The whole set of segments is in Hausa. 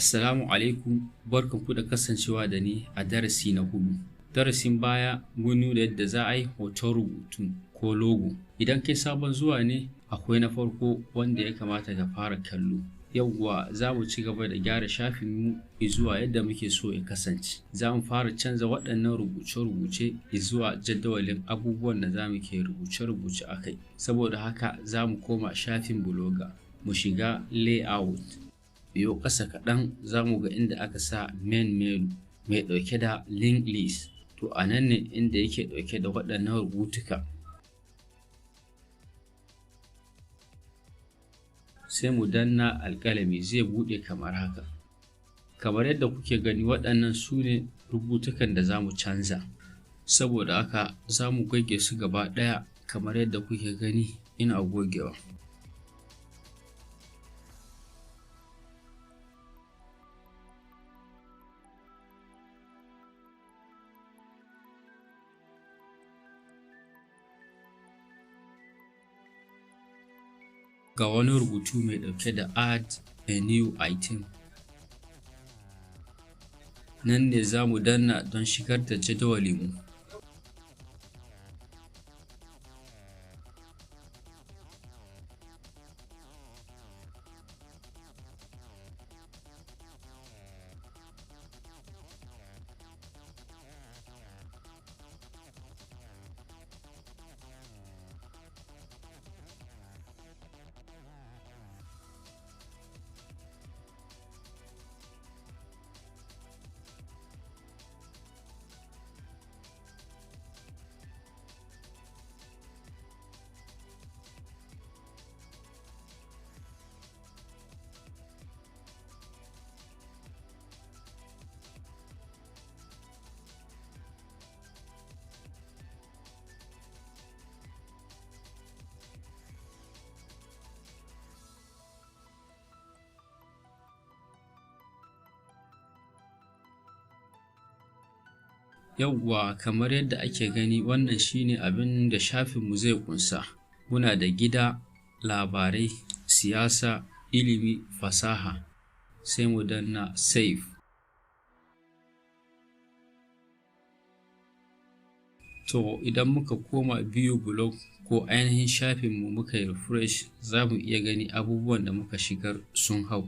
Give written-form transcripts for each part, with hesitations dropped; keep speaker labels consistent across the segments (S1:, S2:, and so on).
S1: Assalamu alaikum, barkanku da kasancewa da ni a darasi na hudu. Darasin baya mun nuna yadda za a yi hoton rubutu ko logo. Idan kai sabon zuwa ne, akwai na farko wanda ya kamata ka fara kallo. Yauwa, za mu ci gaba da gyara shafinmu zuwa yadda muke so ya kasance. Za mu fara canza waɗannan rubuce-rubuce zuwa jadawalin abubuwan da za mu ke rubuce-rubuce a kai. Saboda haka za mu koma shafin Blogger, mu shiga layout. Biyo ƙasa kaɗan, za mu ga inda aka sa main menu mai ɗauke da link list. To, a nan ne inda yake ɗauke da waɗannan rubutuka. Sai mu danna alƙalami, zai buɗe kamar haka. Kamar yadda kuke gani, waɗannan su ne rubutukan da za mu canza. Saboda haka za mu goge su gaba ɗaya kamar yadda kuke gani ina gogewa. Ga wani rubutu mai ɗauke da "Add a new item". Nan ne za mu danna don shigar da jadawalinmu. Yauwa, kamar yadda ake gani, wannan shine abin da shafinmu zai ƙunsa. Muna da gida, labarai, siyasa, ilimi, fasaha. Sai mu danna save. To, idan muka koma view blog ko ainihin shafinmu muka yi refresh, za mu iya gani abubuwan da muka shigar sun hau.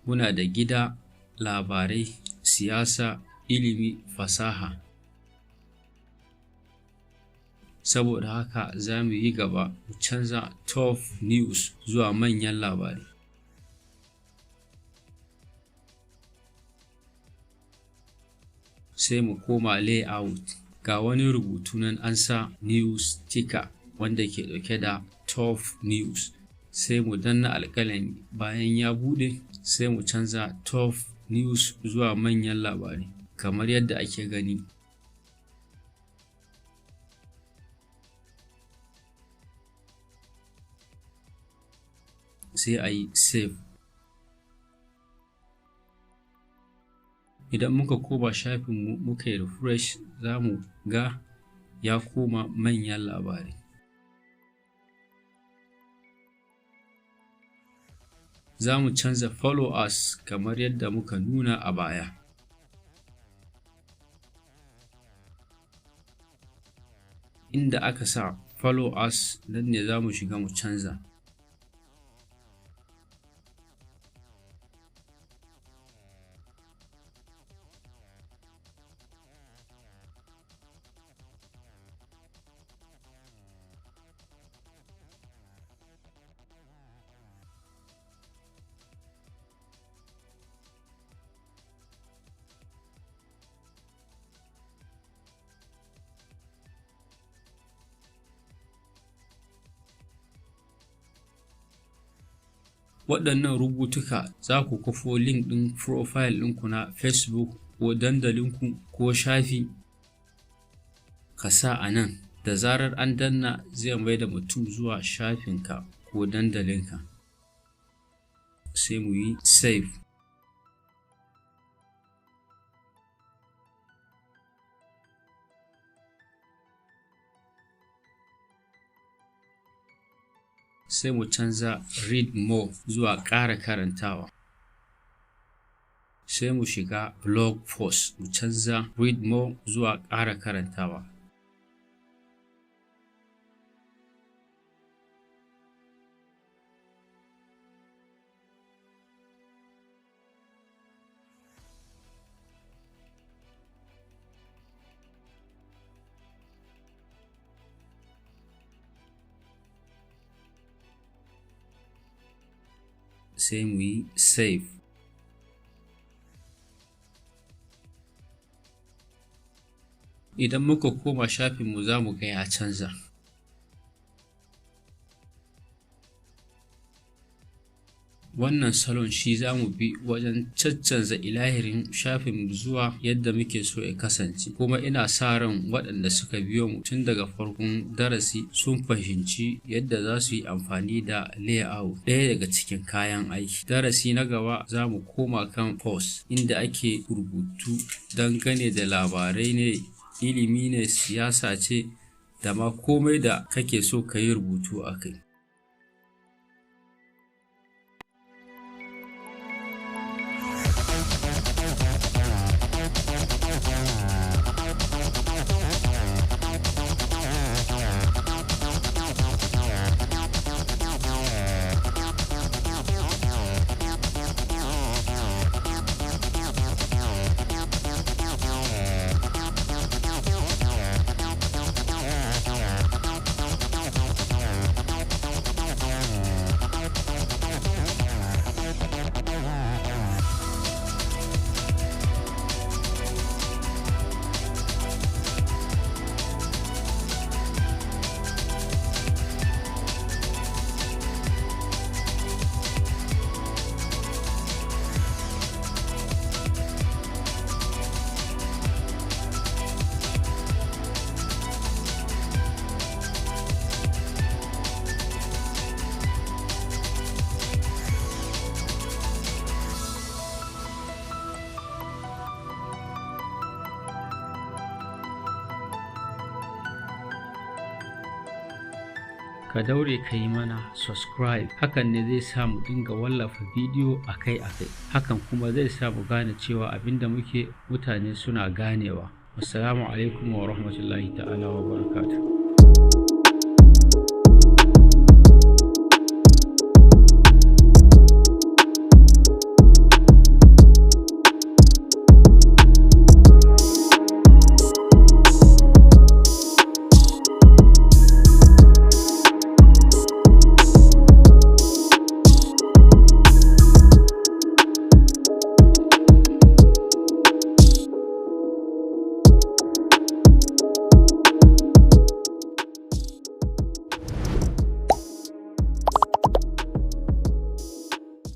S1: Muna da gida, labarai, siyasa, ilimi, fasaha. Saboda haka za mu yi gaba mu canza top news zuwa manyan labarai. Sai mu koma layout. Ga wani rubutu nan an sa news ticker wanda ke ɗauke da top news. Sai mu danna alƙalami, bayan ya buɗe sai mu canza top news zuwa manyan labarai kamar yadda ake gani. Sai a yi save. Idan muka koma shafinmu muka yi refresh, za mu ga ya koma manyan labarai. Za mu canza follow us kamar yadda muka nuna a baya. Inda aka sa follow us, nan ne za mu shiga mu canza. Waɗannan rubutuka za ku kwafo link ɗin profile ɗinku na Facebook ko dandalinku ko shafi ka sa a nan. Da zarar an danna, zai mai da mutum zuwa shafinka ko dandalinka. Sai mu yi save. Sai mu canza "Read more" zuwa "Ƙara karantawa". Sai mu shiga blog post, mu canza "Read more" zuwa "Ƙara karantawa". Sai mu yi save. Idan muka koma shafinmu, za mu ga ya canza. Wannan salon shi za mu bi wajen caccanza ilahirin shafinmu zuwa yadda muke so ya kasance. Kuma ina sa ran waɗanda suka biyo mu tun daga farkon darasi sun fahimci yadda za su yi amfani da layout, ɗaya daga cikin kayan aiki. Darasi na gaba za mu koma kan post, inda ake rubutu dangane da labarai ne, ilimi ne, siyasa ce, da ma komai da kake so ka yi rubutu a kai. Ka daure ka yi mana subscribe, hakan ne zai sa mu dinga wallafa bidiyo akai-akai. Hakan kuma zai sa mu gane cewa abinda muke mutane suna ganewa. Wassalamu alaikum wa rahmatullahi ta'ala wa barakatuh.